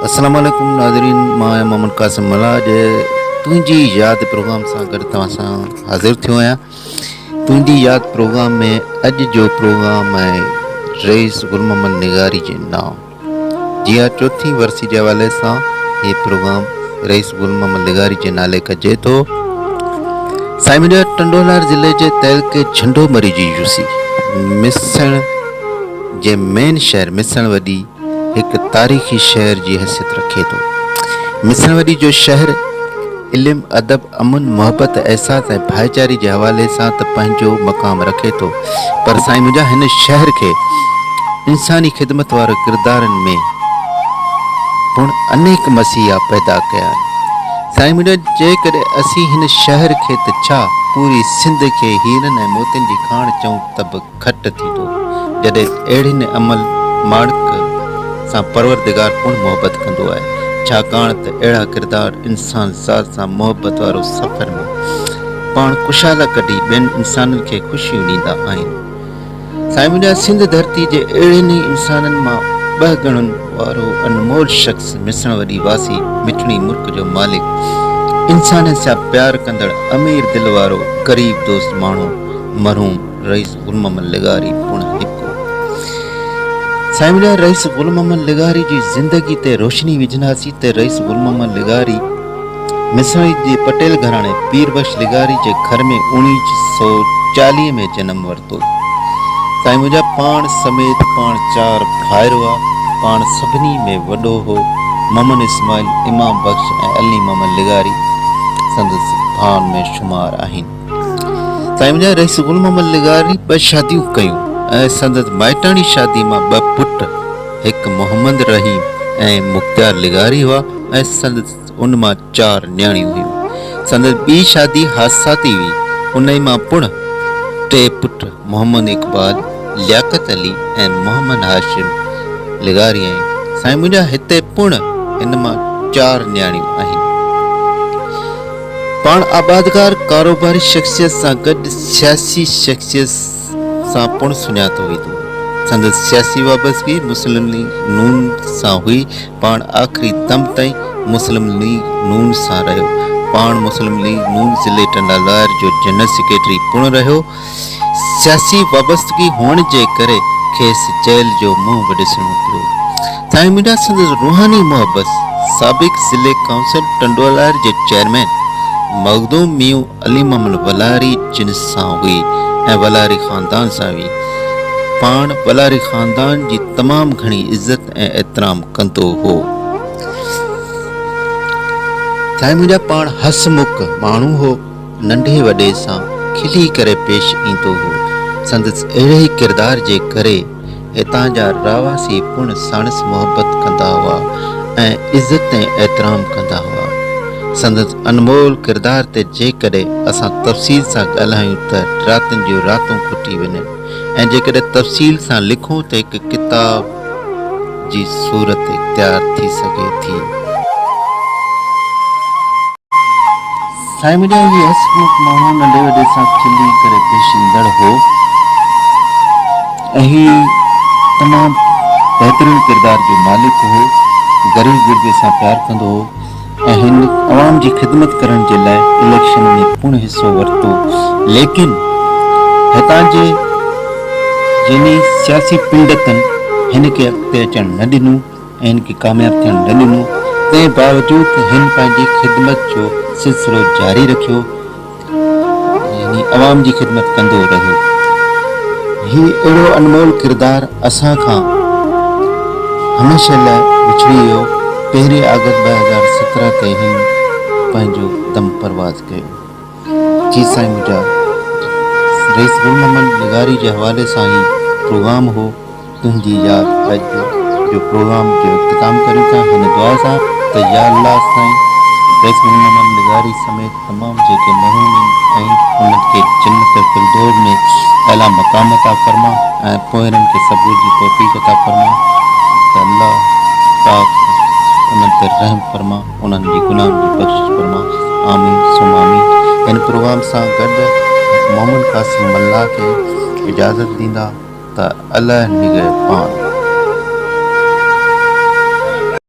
السلام عليڪم ناظرين مان آهيان محمد قاسم ملاح اڄ تنهنجي ياد پروگرام سان گڏ توهان سان حاضر ٿيو آهيان تنهنجي ياد پروگرام ۾ اڄ جو پروگرام آهي رئيس گل محمد نگاري جي نام جي ها چوٿين ورسي جي حوالي سان هي پروگرام رئيس گل محمد لغاري جي نالي ڪجي ٿو سائين منهنجا ٽنڊولار ضلعي جي تعلقي جھنڊو مري جي يوسي مسڻ جي مين شهر مسڻ وڏي هڪ تاريخي شهر جي حيثيت رکي ٿو. مسڻ وڏي جو شهر علم، ادب، امن، محبت، احساس ۽ ڀائيچاري جي حوالي سان ته پنهنجو مقام رکي ٿو پر سائين منهنجا هن شهر کي انساني خدمت واري ڪردارن ۾ پڻ انيڪ مسيحا پيدا ڪيا آهن. سائين منهنجا جيڪڏهن اسين هن شهر کي ته ڇا پوري سنڌ کي هيرن ۽ موتين جي کاڻ چئون ته به گهٽ ٿيندو، جڏهن اهڙين عمل ماڻڪ سان پروردگار پڻ محبت ڪندو آهي، ڇاڪاڻ ته اهڙا ڪردار انسان ذات سان محبت وارو سفر ۾ پاڻ ڪشالا ڪڍي ٻين انسانن کي خوشيون ڏيندا آهن. سائين منهنجا سنڌ ڌرتي جي اهڙن ئي انسانن مان ٻه گڻن وارو انمول شخص مسڻ وڏي واسي مٺڙي مرڪ جو مالڪ انسانن سان پيار ڪندڙ امير دل وارو غريب دوست ماڻهو مرحوم رئيس گل محمد لغاري پڻ هڪ هو. سائين منهنجا رئيس گل محمد لغاري جي زندگي تي روشني وجهنداسين ته رئيس گل محمد لغاري مسڻي جي پٽيل گهراڻي پير بخش لغاري جي گهر ۾ 1940 ۾ جنم ورتو. سائين منهنجا پاڻ سميت پاڻ چار ڀائر هئا. پاڻ سڀني ۾ وڏو هو. محمد اسماعيل، امام بخش ۽ علي محمد لغاري سندس ڀائن ۾ شمار آهن. سائين منهنجا رئيس گل محمد لغاري ٻه شاديون ڪيون ۽ سندس مائٽاڻي شادي مان ٻه پٽ هڪ محمد رحيم ۽ مختيار لغاري هئا ۽ سندس ان مان چار نياڻيون هيون. سندس ٻي شادي حادثاتي هئي انهي مان پڻ ٽي پٽ محمد اقبال، لياقت علي ۽ محمد هاشم لغاري آهن. سائين منهنجا هتي پڻ هن مان چار نياڻيون آهن. پاڻ آبادگار ڪاروباري شخصيت سان گڏ سياسي شخصيت سان پڻ سڃاتو ويندو هو. سندس سياسي وابستگي مسلم ليگ نون سان هئي. پاڻ آخري دم تائين مسلم ليگ نون سان رهيو. پاڻ مسلم ليگ نون ضلعي ٽنڊالهيار جو جنرل سيڪريٽري پڻ رهيو. سياسي وابستگي هئڻ جي ڪري کيس جيل جو منهن به ڏسڻو پيو. سائين منهنجا سندس روحاني محبت سابق ضلعي ڪائونسل ٽنڊوالهيار جي چيئرمين مخدوم ميون علي محمد ولهاري جن سان هئي ۽ ولهاري خاندان سان هئي. پاڻ ولهاري خاندان جي تمام گهڻي عزت ۽ احترام ڪندو هو. سائين منهنجا پاڻ هس مک ماڻهو هو. ننڍي وڏي سان کلي ڪري پيش ايندو هو. سندس اهڙي ئي ڪردار جي ڪري هتان جا رهواسي پڻ ساڻس محبت ڪندا هئا ۽ عزت ۽ احترام ڪندا هئا. سندس انمول ڪردار تي جيڪڏهن اسان تفصيل سان ڳالهايون ته راتن جون راتون کٽي وڃن ۽ جيڪڏهن تفصيل سان لکون ته هڪ ڪتاب جي صورت اختيار ٿي سگهي ٿي. سائين منهنجا هي هسمک ماڻهو ننڍي وڏي سان کلي ڪري پيش ايندڙ هو ۽ هي تمام بهترين ڪردار جو مالڪ هو غريب غربي سان پيار ڪندو هو ۽ هن عوام جي خدمت ڪرڻ جي لاء اليڪشن ۾ پڻ حصو ورتو ليڪن هتان جي جنهن سياسي پنڊتن هن کي اڳتي اچڻ نه ڏنو ۽ هن کي ڪامياب ٿيڻ نه ڏنو، تنهن باوجود هن پنهنجي خدمت جو سلسلو جاري رکيو يعني عوام جي خدمت ڪندو رهيو. هي اهڙو انمول ڪردار اسان کان هميشه لاء وڇڙي ويو. پهرين آگسٽ 2017 تي هن پنهنجو دم پرواز ڪيو. جي سائين منهنجا رئيس گل محمد لغاري جي حوالي سان هي پروگرام هو. تنهنجي ياد اڄ جو پروگرام جو اختتام ڪريون ٿا هن دعا سان ته يا الله سائين رئيس گل محمد لغاري سميت تمام جيڪي مرحومين آهن انهن کي جنت فردوس ۾ اعليٰ مقام عطا فرما ۽ پوئرن کي صبر جي توفيق عطا فرما ته الله پاڪ انهن تي رحم فرما انهن جي گناهن جي بخشش فرما آمين ثم آمين هن پروگرام سان گڏ محمد قاسم ملاح کي اجازت ڏيندا ته الله نگهبان.